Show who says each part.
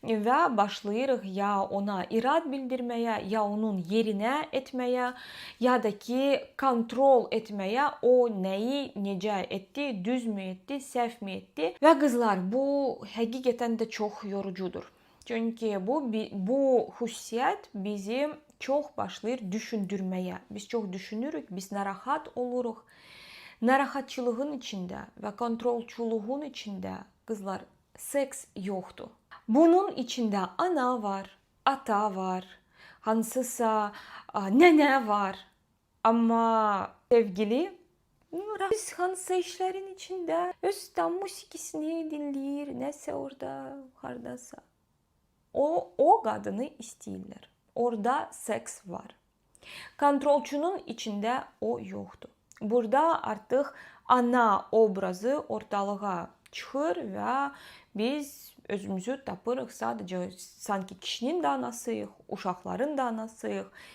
Speaker 1: Və başlayırıq ya ona irad bildirməyə, ya onun yerinə etməyə, ya da ki kontrol etməyə, o nəyi necə etdi, düzmü etdi, səhvmi etdi. Və qızlar, bu həqiqətən də çox yorucudur. Çünki bu xüsusiyyət bizi çox başlayır düşündürməyə. Biz çox düşünürük, biz narahat oluruq. Narahatçılığın içində və kontrolçuluğun içində, qızlar, seks yoxdur. Bunun içində ana var, ata var, hansısa nənə var. Amma sevgili biz hansısa işlərin içində öz tam musiqisini dinləyir, nəsə orada hardasa. O qadını istəyirlər. Orada seks var. Kontrolçunun içində o yoxdur. Burada artıq ana obrazı ortalığa çıxır və biz özümüzü tapırıq sadəcə sanki kişinin də anasıyıq, uşaqların da anasıyıq.